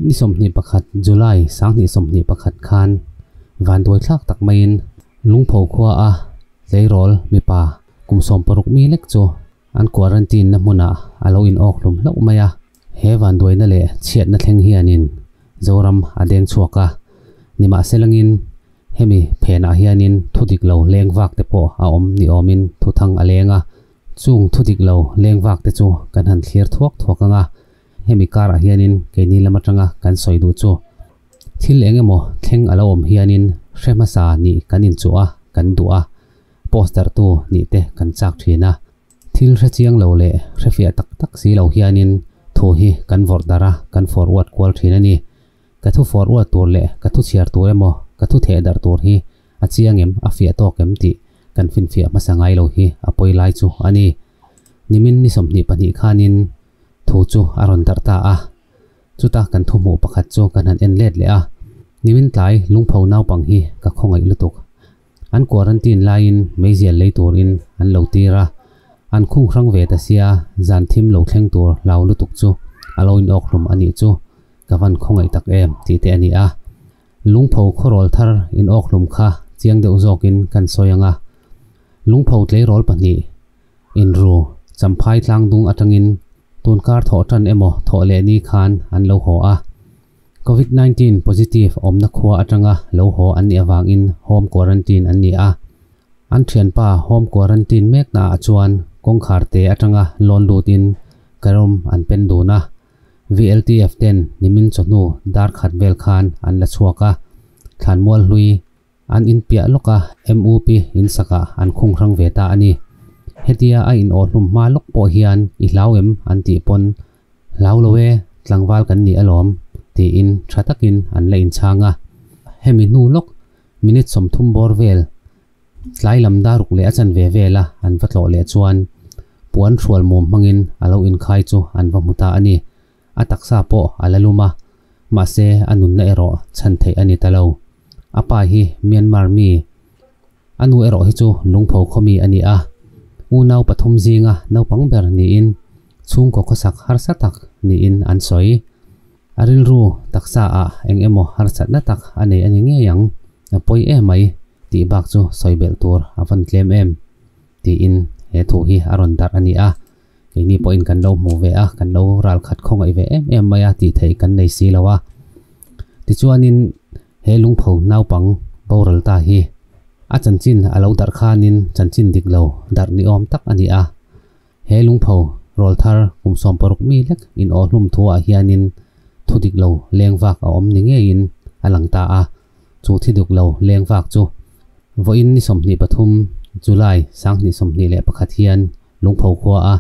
Ni 21 July 2021 khan vanduai thlak tak maiin Lungpho khua a tleirawl mipa kum 60 mi lek chu an quarantine na hmunah a lo in awk hlum hlauh mai a. He vanduaina leh chhiatna thleng hianin Zoram a deng chhuak a, nimahselangin hemi phenah hianin thu dik lo leng vak te pawh a awm ni awmin thu thang a leng a. Chung thu dik lo leng vak te chu kan han thlir thuak thuak ang a, hemi karah hianin keini lam atanga kan sawi duh chu thil eng emaw thleng a lo awm hianin hre hmasa nih kan inchuh a, kan duh a, poster tu nih te kan chak thin a. Thil hre chiang lo leh hre fiah tak tak si lo hianin thu hi kan vawrh darh a, kan forward kual thin a ni. Ka thu forward tur leh ka thu chhiar tur emaw ka thu theh darh tur hi a chiang em, a fiah tawk em tih kan finfiah hmasa ngai lo hi a pawi lai chu a ni. Nimin ni 22 khanin thu chu a rawn darh ta a, chuta kan thu hmuh pakhat chu kan han en let leh a. Nimin tlai lungpho naupang hi ka khawngaih lutuk. An quarantine laiin meizial lei turin an lo tir a, an khung hrang ve ta sia zan thim lo thleng tur hlau lutuk chu a lo inawk hlum a nih chu ka van khawngaih tak em tih te a ni a. Lungpho khawrawl thar inawk hlum kha chiang deuh zawkin kan sawi ang a. Lungpho tleirawl pahnih inru Champhai tlangdung atangin tunkar thawh tan emaw thawh leh ni khan an lo haw a. Covid 19 positive awmna khua atanga lo haw an nih avangin home quarantine an ni a. An thianpa home quarantine mek naah chuan kawngkhar te atanga lawn lutin karawm an pen dun a. VLTF ten nimin chawhnu dar khat vel khan an la chhuak a. Thlanmual hlui an inpiah lawk a, MUP in sakah an khung hrang ve ta a ni. Hetia a in awh hlum hma lawk pawh hian i hlau em an tih pawn hlau lo e, tlangval kan ni alawm tiin tha takin an la inchhang a. Hemi hnu lawk minute 30 bawr vel tlai lam daruk leh a chanve vela an va tlawh leh chuan puan hrual mum hmangin a lo inkhai chu an va hmu ta a ni. A taksa pawh a la lum a, mahse a nunna erawh chhan theih a ni ta lo. A pa hi Myanmar mi, a nu erawh hi chu Lungpho khaw mi a ni a. Unau pathum zinga naupang ber niin chhungkaw khawsak harsa tak niin an sawi. A rilru taksa ah eng emaw harsatna tak a nei a ni ngei ang, a pawi em mai tih bak chu sawi belh tur a van tlem em tiin he thu hi a rawn darh a ni a. Keini pawhin kan lo hmu ve a, kan lo ral khat khawngaih ve em em mai a tih theih kan nei si lo a. Tichuanin he lungpho naupang boral ta hi a chanchin a lo darh khanin chanchin dik lo darh ni awm tak a ni a. He lungpho rawl thar kum 60 mi lek in aw hlum thuah hianin thu dik lo leng vak a awm ni ngeiin a lang ta a. Chu thi duk lo leng vak chu vawiin ni 23 July 2021 hian Lungpho khua a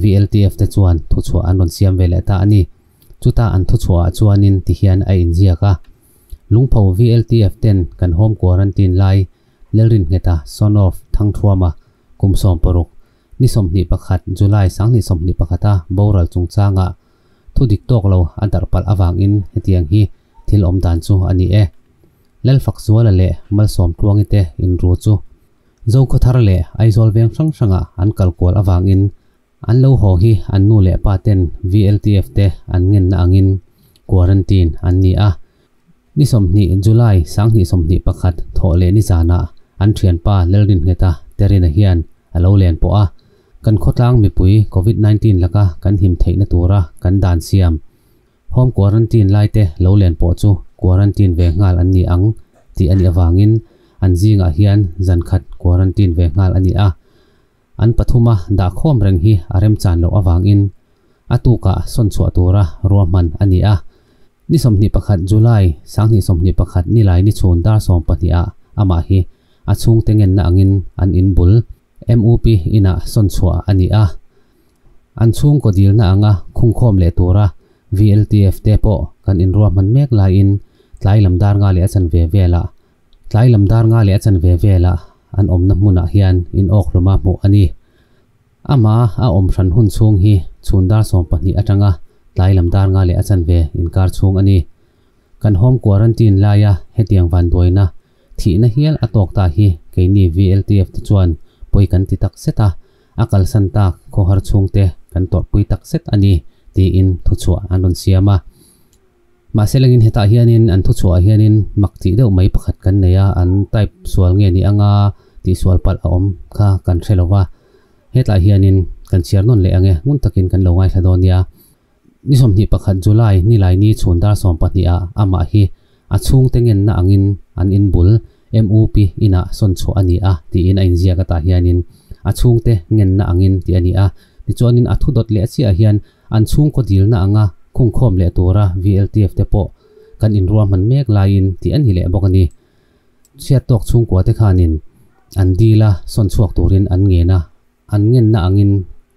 VLTF te chuan thuchhuah an rawn siam ve leh ta a ni. Chuta an thuchhuah ah chuanin ti hian a inziak a. Lungpho VLTF ten kan home quarantine lai Lalrinngeta son of Thangthuama kum 60 ni 21 July 2021 a boral chungchangah thu dik tawk lo a darh palh avangin hetiang hi thil awm dan chu a ni e. Lalfakzuala leh Malsawmtluangi te inru chu Zokhawthar leh Aizawl veng hrang hrangah an kal kual avangin an lo haw hi an nu leh pa ten VLTF te an ngenna angin quarantine an ni a. Ni 20 July 2021 thawh leh ni zanah an thianpa Lalrinngeta Terina hian a lo len pawh a. Kan khawtlang mipui Covid 19 laka kan him theihna tura kan dan siam home quarantine lai te lo len pawh chu quarantine ve nghal an ni ang tih a nih avangin an zingah hian zan khat quarantine ve nghal a ni a. An pathuma dah khawm reng hi a remchan loh avangin a tukah sawn chhuah tura ruahman a ni a. Ni 21 July 2021 ni lai ni chhun dar 12 ah amah hi a chhungte ngenna angin an inbul MUP inah sawn chhuah a ni a. An chhungkaw dilna anga khungkhawm leh tura VLTF te pawh kan inruahman mek laiin tlai lam dar nga leh a chanve velah tlai lam dar nga leh a chanve velah an awmna hmunah hian in awk hluma hmuh a ni. Ama a awm hran hun chhung hi chhun dar 12 atanga tlai lam dar nga leh a chanve inkar chhung a ni. Kan home quarantine laia hetiang vanduaina thihna hial a tawk ta hi keini VLTF te chuan pawi kan ti tak zet a, a kalsan tak khawhar chhungte kan tawrhpui tak zet a ni tiin thuchhuah an rawn siam a. Mahse lengin hetah hianin an thuchhuah ah hianin mak tih deuh mai pakhat kan nei a, an type sual nge ni anga tihsual palh a awm kha kan hre lo va. Hetlai hianin kan chhiar nawn leh ang e, ngun takin kan lo ngaithla dawn nia. Ni 21 July Nilaini chhun dar 12 ah amah hi a chhungte ngenna angin an inbul MUP inah sawn chhuah a ni a tiin a inziak atah hianin a chhungte ngenna angin tih a ni a. Tichuanin a thu dawt leh chiah hian an chhungkaw dilna anga khungkhawm leh tura VLTF te pawh kan inruahman mek laiin tih a ni leh bawk a ni. Chhiat tawk chhungkua te khanin an dila sawn chhuak turin an ngen a, an ngenna angin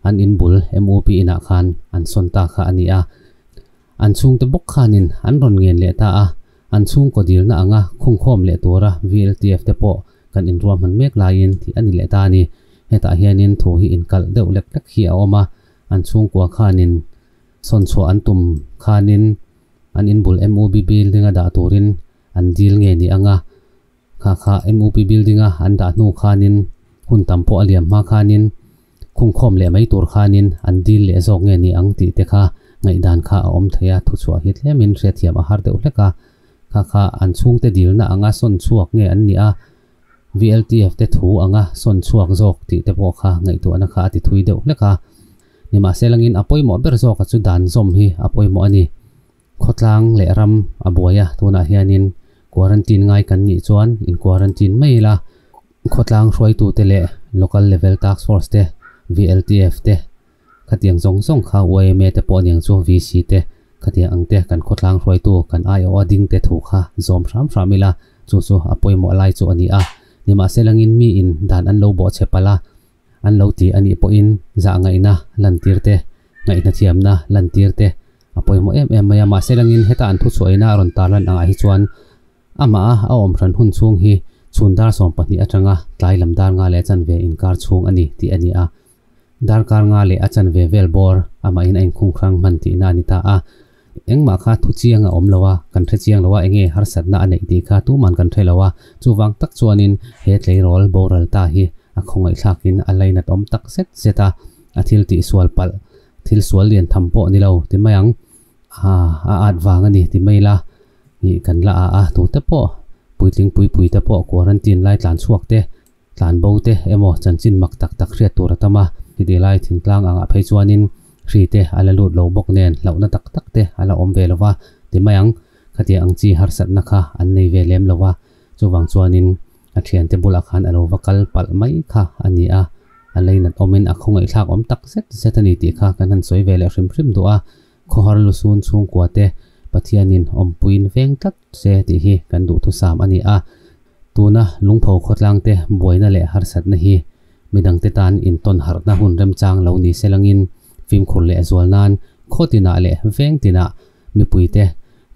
an inbul MUP inah khan an sawn ta kha a ni a. An chhungte bawk khanin an rawn ngen leh ta a, an chhungkaw dilna anga khungkhawm leh tura VLTF te pawh kan inruahman mek laiin tih a ni leh ta a ni. Hetah hianin thu hi inkalh deuh lek lek hi a awm a, an chhungkua khanin sawn chhuah an tum khanin an inbul MUB building a dah turin an dil nge ni ang a, kha kha MUP building a an dah hnu khanin hun tam pawh a liam hma khanin khungkhawm leh mai tur khanin an dil leh zawk nge ni ang tih te kha ngaihdan kha a awm thei a, thuchhuah hi tlemin hriatthiam a har deuh hlek a, kha kha an chhungte dilna anga sawn chhuak nge an nih a, VLTF te thu anga sawn chhuak zawk tih te pawh kha ngaihtuahna kha a ti thui deuh hlek a. Nimahselangin a pawimawh ber zawka chu dan zawm hi a pawimawh a ni. Khawtlang leh ram a buai a, tunah hianin quarantine ngai kan nih chuan in quarantine mai ila, khawtlang hruaitute leh Local Level Task Force te, VLTF te, khatiang zawng zawng kha yma te pawh aniang chu VC te, khatiang ang te kan khawtlang hruaitu kan aiawh a ding te thu kha zawm hram hram ila, chu chu a pawimawh lai chu a ni a. Nimahselangin miin dan an lo bawhchhe palh a, An lo ti a nih pawhin zahngaihna lantir te, ngaihnathiamna lantir te a pawimawh em em mai a. Mahse langin heta an thuchhuahina a rawn tarlan angah hi chuan amah a a awm hran hun chhung hi chhun dar 12 atanga tlai lam dar nga leh a chanve inkar chhung a ni tih a ni a. Darkar nga leh a chanve vel bawr amahin a inkhunghrang hman tihna a ni ta a. Engmah kha thu chiang a awm lo a, kan hre chiang lo a, enge harsatna a neih tih kha tuman kan hre lo a, chuvang tak chuanin he tleirawl boral ta hi a khawngaihthlakin a lainat awm tak zet zet a, a thil tih sual palh, thil sual lian tham pawh ni lo ti mai ang, a a at vang a ni ti mai la, ih kan la a a, tute pawh puitling pui pui te pawh quarantine lai tlan chhuak te, tlan bo te emaw chanchin mak tak tak hriat tur a tam a, heti lai thingtlang angah phei chuanin hri te a la lut lo bawk nen hlauhna tak tak te a la awm ve lo va, ti mai ang, khatiang ang chi harsatna kha an nei ve lem lo va, chuvang chuanin a thiante bulah khan a lo va kal palh mai kha a ni a, a leinat awmin a khawngaihthlak awm tak zet zet a ni tih kha kan han sawi ve leh hrim hrim duh a, khawhar lusun chhungkua te Pathianin awmpuiin veng tlat se tih hi kan duhthusam a ni a. Tuna lungpho khawtlangte buaina leh harsatna hi midangte tan intawn harhna hun remchang lo ni se langin fimkhur leh zual nan khaw tinah leh veng tinah mipuite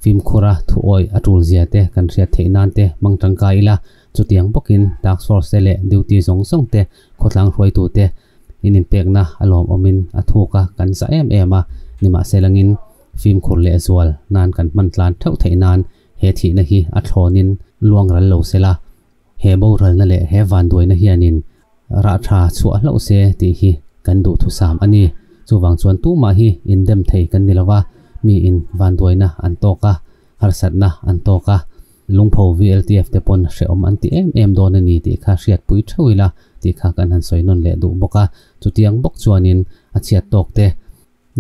fimkhura thuawih a tul zia te kan hriat theih nan te hmang tangkai ila, chutiang bawkin task force te leh duty zawng zawng te khawtlang hruaitute in inpekna a lawmawmin a thuk a kan za em em a, nimahse langin fimkhur leh zual nan kan hman tlan theuh theih nan He thihna hi a thlawnin luang ral lo se la, he boralna leh he vanduaina hianin rah tha chhuah hlauh se tih hi kan duhthusam a ni. Chuvang chuan tumah hi indem thei kan ni lo va, miin vanduaina an tawk a, harsatna an tawk a, lungpho VLTF te pawn hrehawm an ti em em dawn a ni tih kha hriatpui theuh ila tih kha kan han sawi nawn leh duh bawk a. Chutiang bawk chuanin a chhiat tawk te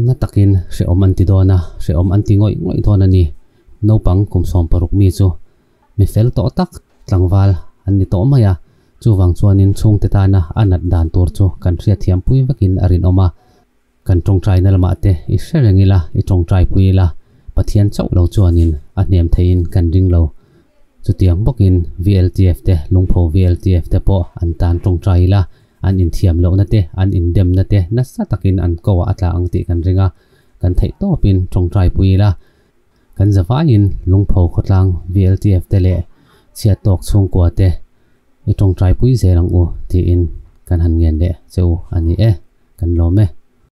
Na takin hrehawm an ti dawn a, hrehawm an ti ngawih ngawih dawn a ni. Naupang kum 16 mi chu mi fel tawh tak tlangval an ni tawh mai a, chuvang chuanin chhungte tana a nat dan tur chu kan hriatthiam pui vekin a rinawm a. Kan tawngtaina lamah te i hre reng ila, i tawngtai pui ila, Pathian chauh lo chuanin a hnem theiin kan ring lo. Chutiang bawkin VLTF te, Lungpho VLTF te pawh an tan tawngtai ila, An inthiam lohna te, an indemna te nasa takin an ko ah a tla ang tih kan ring a, kan theih tawpin tawngtai pui ila, kan zavaiin lungpho khawtlang VLTF te leh chhiat tawk chhungkua te i tawngtai pui zel ang u tiin kan han ngen leh che u a ni e, kan lawm e.